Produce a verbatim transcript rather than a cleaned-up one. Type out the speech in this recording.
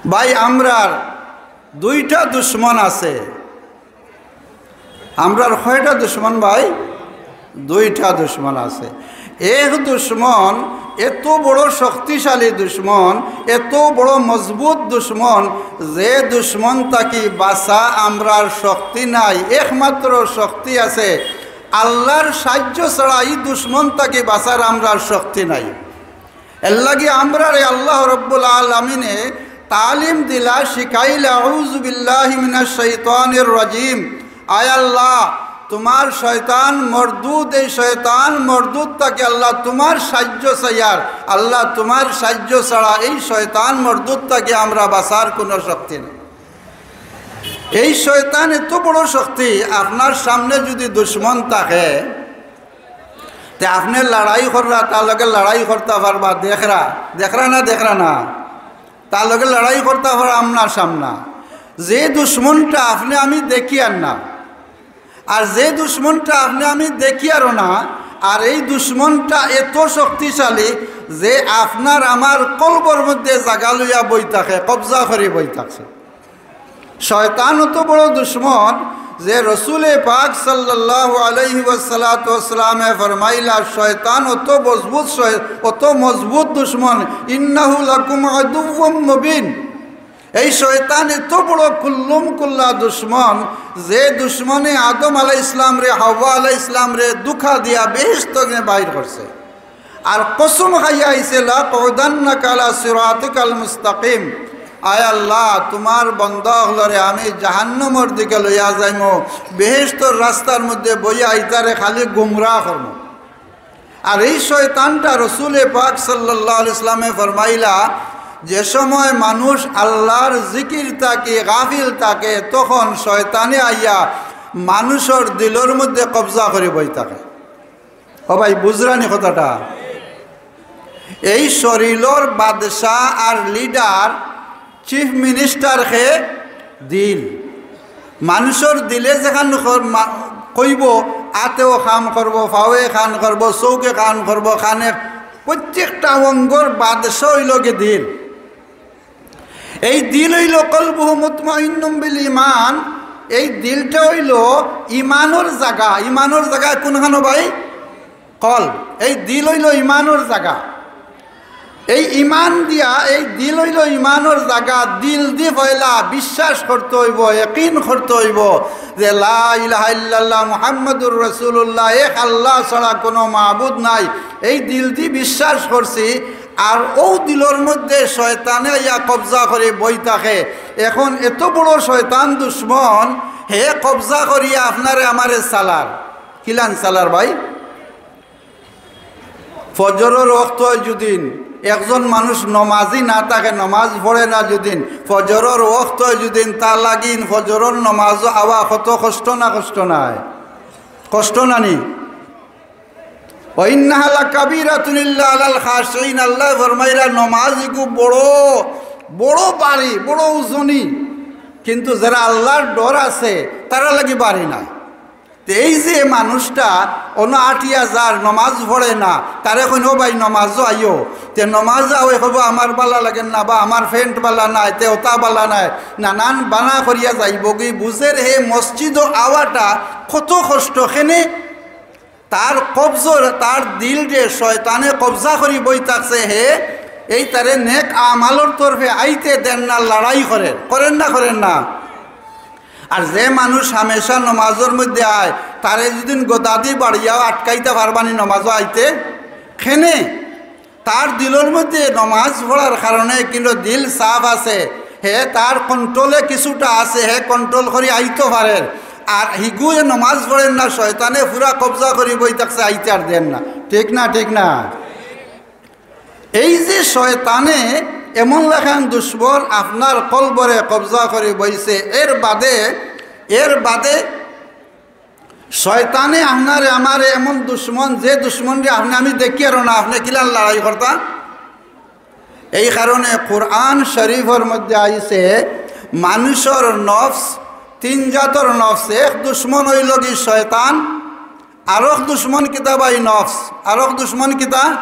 ভাই, আমরার দুইটা দুশমন আছে। আমরার কয়টা দুশমন ভাই? দুইটা দুশমন আছে। এক দুশমন এত বড় শক্তিশালী দুশমন, এত বড় মজবুত দুশমন, যে দুশমন থাকি বাঁচা আমরার শক্তি নাই। একমাত্র শক্তি আছে আল্লাহর সাহায্য ছাড়া ই দুশমন থাকি বাঁচার আমরার শক্তি নাই। এর লাগি আমরারে আল্লাহ রব্বুল আলামিনে তালিম দিলা, শিখাইলা, "আউযু বিল্লাহি মিনাশ শাইতানির রাজিম।" আয় আল্লাহ, তুমার শয়তান মরদুদ, এই শয়তান মরদুদ থাকি আল্লাহ তুমার সাহায্য চাইয়ার। আল্লাহ, তুমার সাহায্য ছাড়া এই শয়তান মরদুদ থাকি আমরা বাঁচার কুনু শক্তি নাই। এই শয়তান এত বড় শক্তি, আপনার সামনে যুদি দুশমন থাকে, তে আপনে লড়াই কররা, তার লগে লড়াই করতা পারবা, দেখরা, দেখরা না, দেখরা না, তার লগে লড়াই করতা পারবা আমনা সামনা। যে দুশমনটা আপনে আমি দেখিয়ার না, আর যে দুশমনটা আপনে আমি দেখিয়ারও না, আর এই দুশমনটা এত শক্তিশালী যে আপনার আমার কলবর মধ্যে জাগা লইয়া বই থাকে, কবজা করি বই থাকছে। শয়তান অত বড় দুশমন যে রসুলে পাক সাল্লাল্লাহু আলাইহি ওয়াসাল্লাতু ওয়াসসালামে ফরমাইলা, শয়তান অত মজবুত শয়-, অত মজবুত দুশমন, "ইন্নাহু লাকুম আদুওয়ুম মুবিন।" এই শয়তান এত বড় কুল্লুম কুল্লা দুশমন যে দুশমনে আদম আলাইহিস সালামরে, হাওয়া আলাইহিস সালামরে ধুকা দিয়া বেহেশত থাকি বাইর করছে। আর কসম খাইয়া আইছে, "লাআকউদান্না আলা সিরাতিকাল মুস্তাকিম।" আয় আল্লাহ, তুমার বন্দা অকলরে আমি জাহান্নামর দিকে লইয়া যাইমু, বেহেশতর রাস্তার মধ্যে বইয়া ইতারে খালি গুমরা করমু। আর এই শয়তানটা রসুলে পাক সাল্লাল্লাহু আলাইহি ওয়াসাল্লামে ফরমাইলা, যে সময় মানুষ আল্লাহর জিকির থাকি গাফিল থাকে, তখন শয়তানে আইয়া মানুষর দিলর মধ্যে কবজা করি বই থাকে। ও ভাই, বুঝরানি কথাটা? এই শরীরর বাদশা আর লিডার, চিফ মিনিস্টার হে দিল। মানুষর দিলে যেখান কর-, মা-, কইব, আতেও কাম করব, ফাওয়ে কাম করব, চউখে কাম করব, কানে, প্রত্যেকটা অঙ্গর বাদশা অইল গি দিল। এই দিল অইল কলবুহু মুতমাইন্নুম বিল ঈমান। এই দিলটা অইল ইমানর জাগা। ইমানর জাগা কুনখানো ভাই? কলব। এই দিল অইল ইমানর জাগা। এই ইমান দিয়া, এই দিল অইল ইমানর জাগা। দিল দি পয়লা বিশ্বাস করতে অইব, ইয়াকিন করতে অইব যে লা ইলাহা ইল্লাল্লাহ মুহাম্মাদুর রাসূলুল্লাহ, এক আল্লাহ ছাড়া কুনু মাবুদ নাই। এই দিল দি বিশ্বাস করছি, আর অউ দিলর মধ্যে শয়তানে আইয়া কবজা করি বই থাকে। এখন এত বড় শয়তান দুশমন, হে কবজা করিয়া আপনারে আমারে চালার। কিলান চালার ভাই? ফজরর ওয়াক্ত অয় যুদিন, একজন মানুষ নমাজি না থাকে, নমাজ পড়ে না যুদিন, ফজরর ওয়াক্ত অয় যুদিন, তার লাগিন ফজরর নমাজ আওয়া কত কষ্ট না কষ্ট নায়? কষ্ট না নি? "ওয়া ইন্নাহা লাকাবীরাতুন ইল্লা আলাল খাশিঈন", আল্লায় ফরমাইরা, নমাজ ইগু বড়, বড় ভারী, বড় ওজনি, কিন্তু যেরা আল্লাহর ডর আছে, তারার লাগি ভারী নায়। তে এই যে মানুষটা অনো আটিয়া যার, নমাজ পড়ে না, তারে কইন, "ও ভাই, নমাজো আইও।" তে নমাজ আওয়ে কইব, "আমার বালা লাগের না, বা আমার ফেন্ট বালা নায়, তে ওতা বালা নায়", নানান বানা করিয়া যাইবগি। বুঝের হে মসজিদো আওয়াটা কত কষ্ট, কেনে তার কবজর, তার দিলরে শয়তানে কবজা করি বই থাকছে, হে এই তারে নেক আমালর তরফে আইতে দের না, লড়াই করের, করের না, করের না? আর যে মানুষ হামেশা নমাজর মধ্যে আয়, তারে যুদিন গদাদি বাড়িয়াও আটকাইতা পারবানি নমাজো আইতে? কেনে? তার দিলর মধ্যে নমাজ পড়ার কারণে কিন্তু দিল সাফ আছে, হে তার কন্ট্রোলে কিছুটা আছে, হে কন্ট্রোল করি আইতো পারের। আর হিগুয়ে নমাজ পড়ের না, শয়তানে পুরা কবজা করি বই থাকছে, আইতে আর দের না। ঠিক না? ঠিক না? এই যে শয়তানে এমন লাখান দুশমন আপনার কলবরে কবজা করি বইছে, এর বাদে, এর বাদে শয়তানে আপনারে আমারে এমন দুশমন, যে দুশমনরে আপনে আমি দেখিয়ারও না, আপনে কিলান লড়াই করতা? এই কারণে কোরআন শরীফর মধ্যে আইছে, মানুষর নফস, তিন জাতর নফস, এক দুশমন অইলগি শয়তান, আরক দুশমন কিতা ভাই? নফস। আরক দুশমন কিতা?